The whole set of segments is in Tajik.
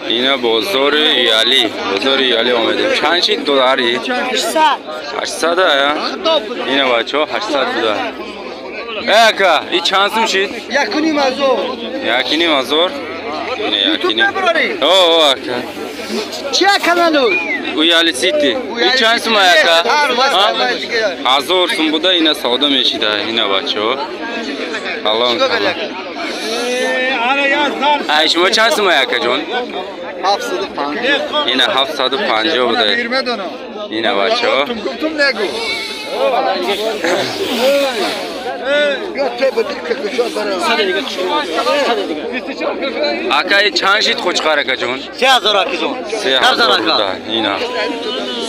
Ина бозори Яли, бозори Яли омадем. Чанд шид доллари? 800. 800 я? Ина бачо 800 буда. Э ака, и чанд сум шид? 1.5 ҳазор. 1.5 ҳазор? Ина 1.5. О, о ака. Чия каналу? Уяли Сити. И чанд сум ака? 1000 сум буда, ина савдо мешида, ина бачо. Калон калон. Ай шумо чанд сум ака ҷон? 750. Ина 750 буда. Ина бачо. Гуфтум нагу. Ака, и чанд шид қучқар ака ҷон? 3000 ака ҷон. 3000 буда. Ина.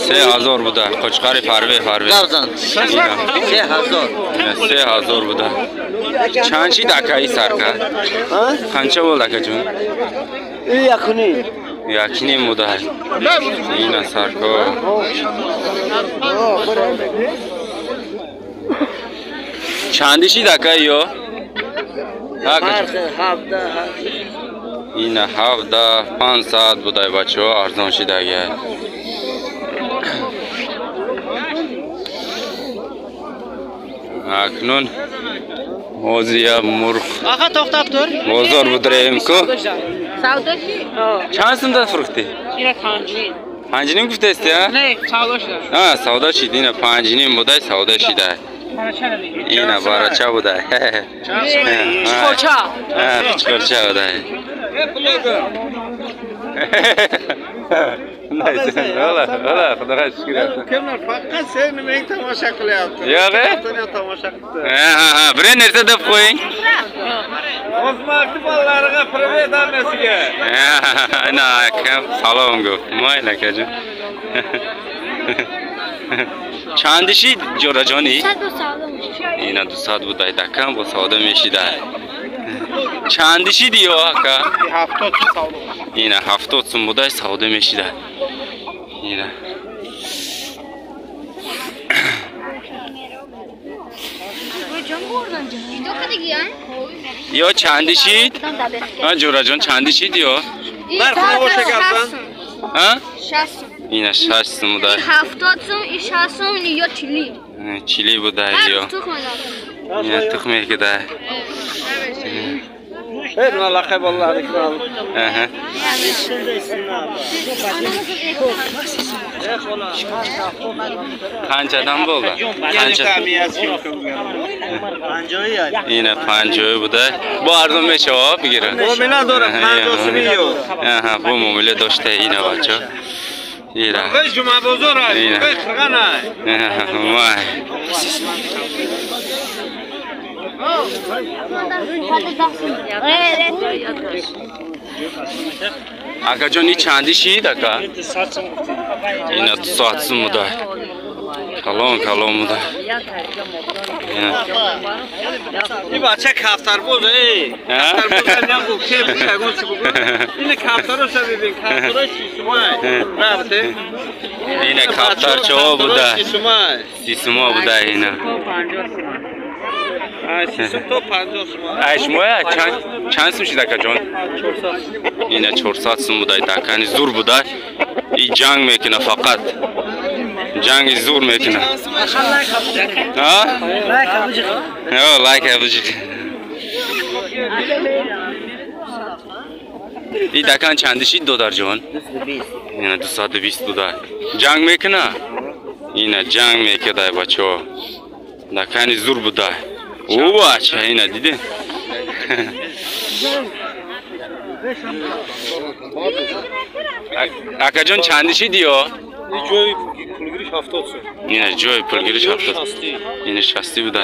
3000 буда. Қучқари фарве фарве. Гавзан. Ина. 3000. Ина 3000 буда. Чанд шид ака и сарка? Қанча болды ака ҷон? И 1.5. 1.5 буда. Ина сарко. Чанди шид ака ё? Ака ҷон. Ина 17 500 будай бачаҳо, арзон шидага. Акнун ҳозир я мурғ Ака, тоқтап тур. бозор будраем ку. Савдо чи? Чанд сумда фурӯхтӣ? Ина 5.5. 5.5 гуфтаисти, а? Не, савдо шуда. А, савдо шид, ина 5.5 будай, савдо шида. Ина барача будай. Чиқорча. Чиқорча будай. Ола, ола, Xudoga shukr. Kimlar faqat seni men tomosha qilyapti. Yo'q, e? Dunyo tomosha qilibdi. Ha, ha, biror narsa deb qo'ying. O'zbekni bolalariga привет hammasiga. Ana akam salom guf. Mayli akajon. Чанди шид ҷораҷони? Ина 200 будай, дакам бо савдо мешида. Чанди шиди ё ака? 70 савдо. Ина 70 сум будай, савдо мешида. Ина. Ё чанди шид? А ҷораҷон, чанди шид ё? Нарх набоша гапсан. А? 6. Ина 6 сум будай. 70 сум, и 6 сум, ё чили. Чили будай ё. Ина тухме кидай. Ver laqay bolalarni. Aha. Qanchadan bo'ldi? Qancha? Ина 50 буда. Бо арзон мешава, бигира. Муомила дорад, 50 сум ё. Аҳа, бо муомила дошта ина бачо. Ира. Ҷума бозор ай, Ина. қирған ай. Вай. Акаҷон, и чанди шид ака? Ина 200 сум буда. Калон калон буда. Ина. Ин бача кафтарбоз эй. А? Кафтарбоз нагу, ке ягон чи бугу. Ин кафтароша бибин, кафтарош сумай. Рафте. Ина кафтарчаҳо буда. Сумай. 30 сума буда ина. Ай, 30 сум то 50 сум. Ай шумоя чанд сум шид акаҷон? Ина 400 сум буда, дакани зур буда. И ҷанг мекуна фақат. Ҷанги зур мекуна. А? Ё, лайк абужик. И дакан чанди шид додарҷон? Ина 220 буда. Ҷанг мекуна? Ина ҷанг мекудай бачаҳо. Дакани зур буда. О, бача, ина диде? Акаҷон, чанди шиди ё? Ҷои пулгириш 70 сум. Ина ҷои пулгириш 70. Ина 60 буда.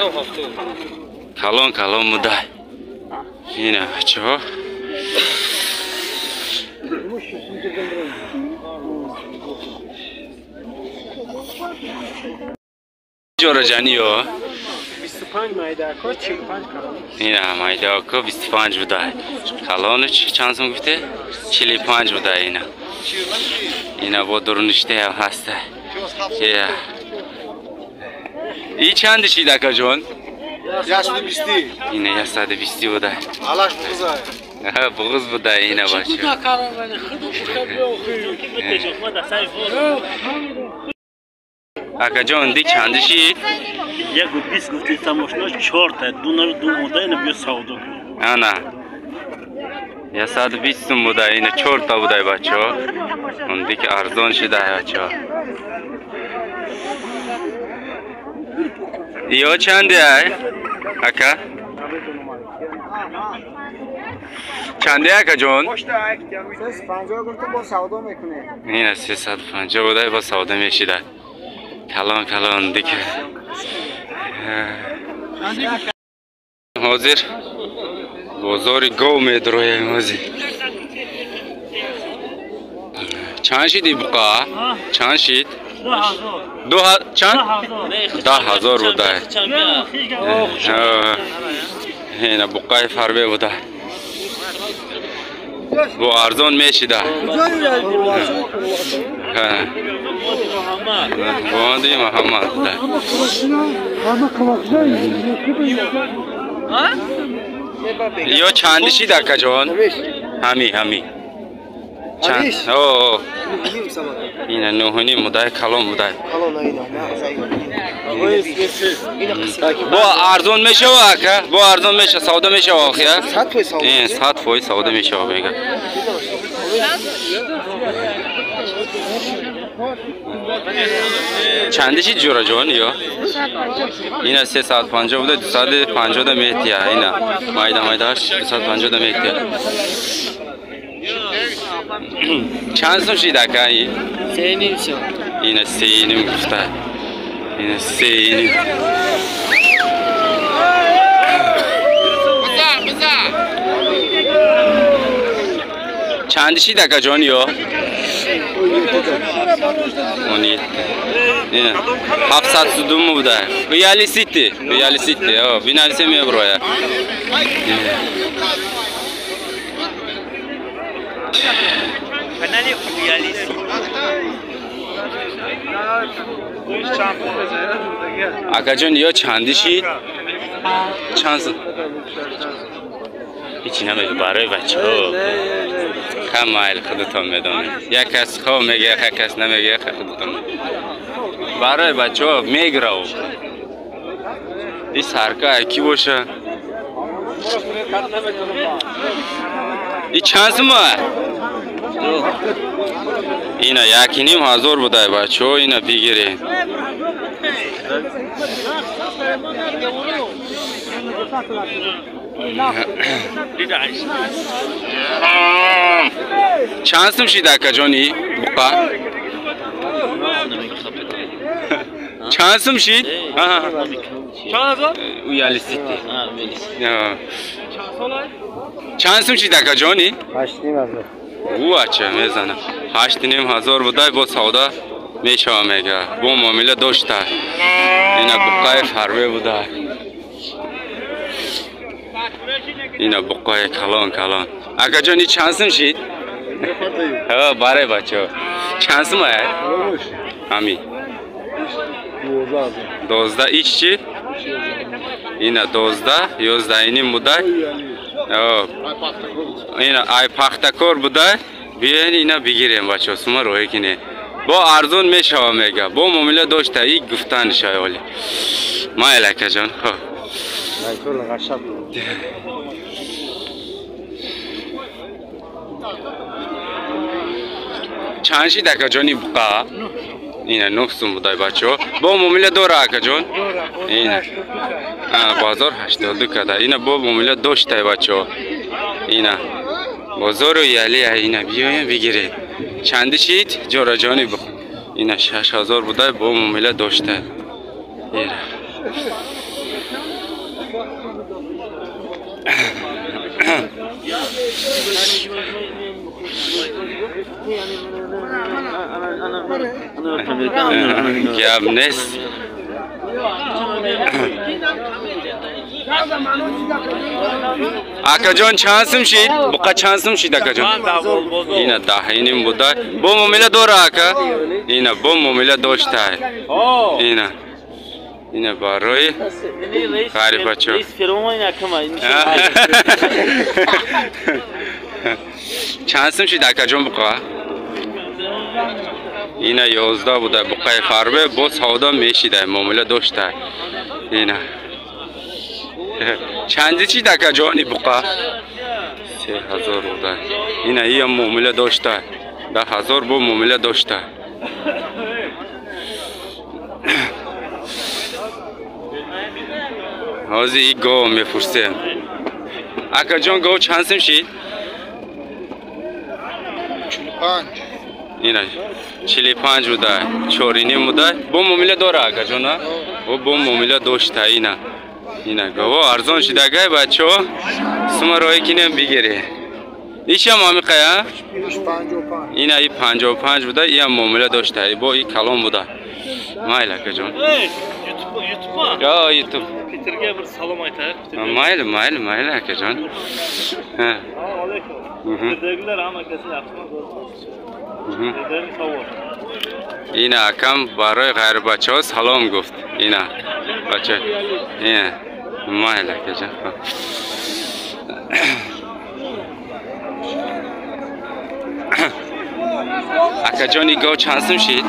Калон калон буда. Ина бачаҳо. Ҷораҷани ё? 25 майдако, 45 калон. Ина майдако 25 буда. Калону чанд сум гуфте? 45 буда ина. Ина бо дурниште ҳам ҳаста. Я. И чанди шид акаҷон? 120. Ина 120 буда. Алаш бузай. Буғуз буда ина бача. Акаҷон, ди чанди шид? 1.20 гуфти тамошно 4 та, ду нар ду мода ина биё савдо кунем. Ана. 120 сум буда ина 4 та буда бачо. Он дики арзон шида бачо. Ё чанди ай? Ака? Чанди акаҷон? 350 гуфтам бо савдо мекунем. Ина 350 буда бо савдо мешида. Калон калон дики. Ҳозир бозори гов медроем ҳозир. Чанд шид ибқа? Чанд шид? Ду чанд? 10,000 буда. Ина буқаи фарбе буда. Бо арзон мешида. Бонди Муҳаммад буда. Ё чанди шид акаҷон? Ҳами ҳами. Чанд? О. Ина 9.5 буда, калон буда. Бо арзон мешава ака? Бо арзон меша, савдо мешава охия? 100% савдо мешава мега. Чанди шид ҷураҷон ё? Ина 350 буда, 250 да метия. Ина майда майдааш 250 да метия. Чанд сум шид ака? 3.5 сум. Ина 3.5 гуфта. Ина 3.5. Чанд шид акаҷон ё? 17. Ина 700 сум буда. Уяли сити, уяли сити. О, биналисе меброя. Акаҷон ё чанди шид? Чанд сум? Ҳичи намега барои бачаҳо. Ха майл худатон медонед. Як кас хо мега, як кас намега, ха худатон. Барои бачаҳо мегирав. И сарка ки боша? И чанд сум? Ина 1.5 ҳазор буда бачаҳо, ина бигиред. Чанд сум шид акаҷони буқа? Чанд сум шид? Уяли сити. Чанд сум шид акаҷони? 8.5 ҳазор. Ӯ ача мезана. 8.5 ҳазор буда бо савда мешава мега. Бо муомила дошта. Ина буқаи фарбе буда. Ина буқаи калон калон. Акаҷон и чанд сум шид? Ҳа, баре бачаҳо. Чанд сум ай? Ҳами. 12 ич чи? Ина 12, 11.5 буда. Ина ай пахтакор буда. Биёен ина бигирем бачаҳо, сума роҳе кине. Бо арзон мешава мега. Бо муомила дошта, и гуфтанша оли. Майл акаҷон, хо. Чанд шид акаҷони буқа? Ина 9 сум буда бачаҳо. Бо муомила дора акаҷон? Ина. Бозор 82 када. Ина бо муомила дошта бачаҳо. Ина. Бозору яли ина биёем бигиред. Чанди шид? Ҷораҷони буқа. Ина 6,000 буда бо муомила дошта. Ира. Гап нест. Акаҷон чанд сум шид? Буқа чанд сум шид акаҷон? Ина 10.5 буда. Бо муомила дора ака? Ина бо муомила дошта. Ина. Ина барои ғарибачо. Чанд сум шид акаҷон буқа? Ина 11 буда буқаи фарбе бо савдо мешида, муомила дошта. Ина чанди чид акаҷони буқа? 3000 буда. Ина ия муомила дошта. 10000 бо муомила дошта. Ҳозир и гов мепурсем. Акаҷон гов чанд сум шид? 45. Ина 45 буда, 4.5 буда. Бо муомила дора акаҷон, а? Бо муомила дошта ина. Ина гово арзон шидагай бачо. Сума роҳӣ кинем бигире. Ишам ҳамиқая? 55. Ина и 55 буда, иам муомила дошта. Бо и калон буда. Майли акаҷон. Ютуб. Yo, YouTube. Peterga bir salom aytaylik. Mayli, mayli, mayli akajon. Ha. Assalomu alaykum. Peterdagilar hamma akasi yaxshimi? Peterning savol. Ина акам барои ғайрибачаҳо салом гуфт. Ина бача. Ина майли акаҷон. Акаҷон и гов чанд сум шид?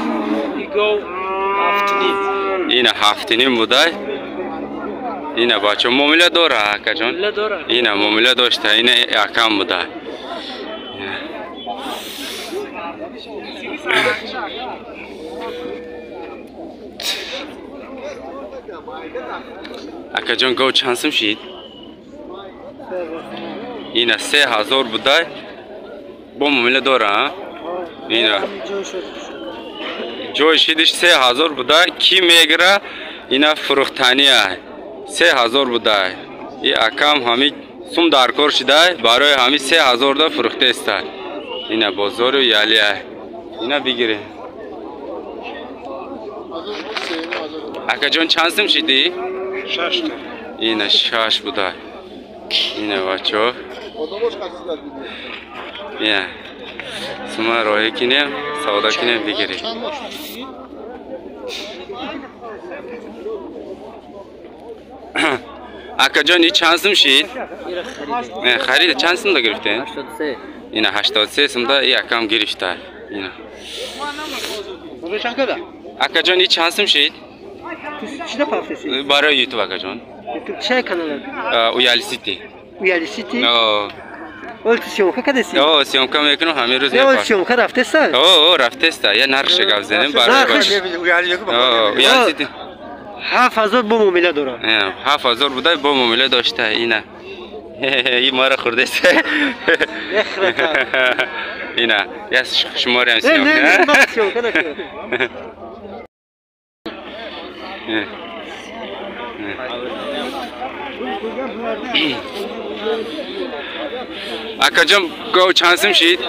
И гов 7.5. Ина 7.5 буда. Ина бача муомила дора акаҷон? Муомила дора. Ина муомила дошта, ина акам буда. Акаҷон гов чанд сум шид? Ина 3000 буда. Бо муомила дора, ина ҷой шидиш 3000 буда. Ки мегира? Ина фурӯхтания 3000 буда. И акам ҳами сум даркор шида, барои ҳами 3000 да фурӯхтеста. Ина бозору ялия. Ина бигире. Акаҷон чанд сум шидӣ? 6 та. Ина 6 буда. Ина бачо. Ина сума роҳӣ кинем, савдо кинем бигирем. Акаҷон и чанд сум шид? Харид чанд сумда гирифтем? 83. Ина 83 сумда и акам гирифта. Ина. Акаҷон и чанд сум шид? Чида пафтеси? Барои YouTube акаҷон. YouTube чай канал? Уяли Сити. Уяли Сити? О. Ол ту съёмка кадеси? О, съёмка мекунам ҳамин рӯз. Не, ол съёмка рафтеса? О, рафтеста. Я нархша гап занем барои. Уяли Сити. 7000 бо муомила дора. 7000 буда бо муомила дошта ина. И мара хурдест. Ина, я шуморам съёмка. Не, не, съёмка накун. Акаҷон гов чанд сум шид?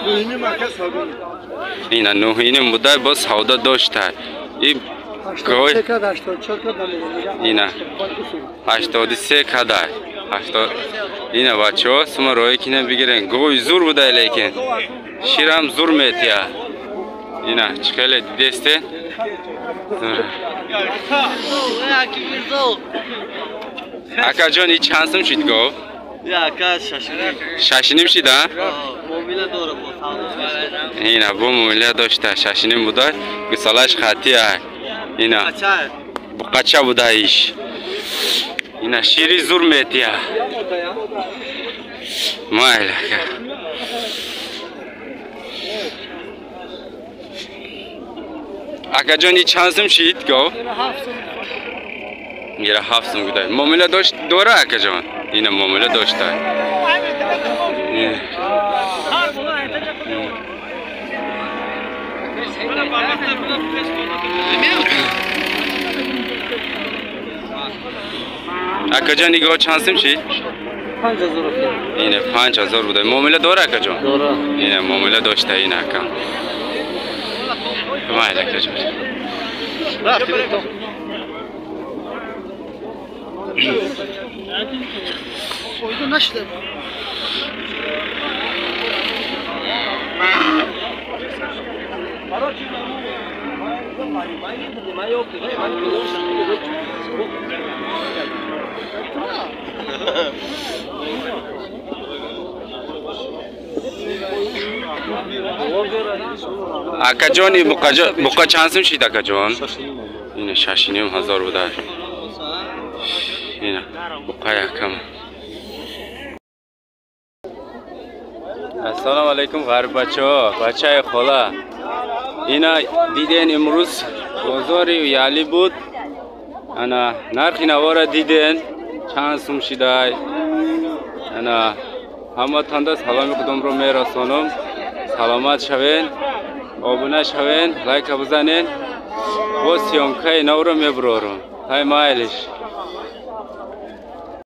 Ина 9.5 буда бо савдо дошта. И гов ина 83 када. 80 ина бачаҳо сума роҳӣ кинем бигирен. Гови зур буда лекин ширам зур метия. Ина чӣ хеле дидесте? Акаҷон и чанд сум шид гов? Ака 6.5. 6.5 шид, а? Муомила дора бо савдо. Ина бо муомила дошта 6.5 буда. Гусалаш хатия. Ина буқача буда иш. Ина шири зур метия. Майли ака. Акаҷон и чанд сум шид гов? Ира 7 сум буда. Муомила дошт дора акаҷон? Ина муомила дошта. Акаҷон нигоҳ чанд сум шид? 5000. Ина 5000 буда. Муомила дора акаҷон? Дора. Ина муомила дошта ина акам. Майли акаҷон. Акаҷон, буқа чанд сум шид, акаҷон? Ина 6,5 ҳазор буда. Ина буқа якам. Ассалому алайкум, ғариббачаҳо, бачаи хола. Ина диден, имрӯз бозори Ялӣ буд. Ана нархи навора диден, чанд сум шидай. Ана ҳаматонда саломи худамро мерасонам. Саломат шавен, обуна шавен, лайка бизанен. Боз съёмкаи навро мебурорам. Ҳай, майлиш.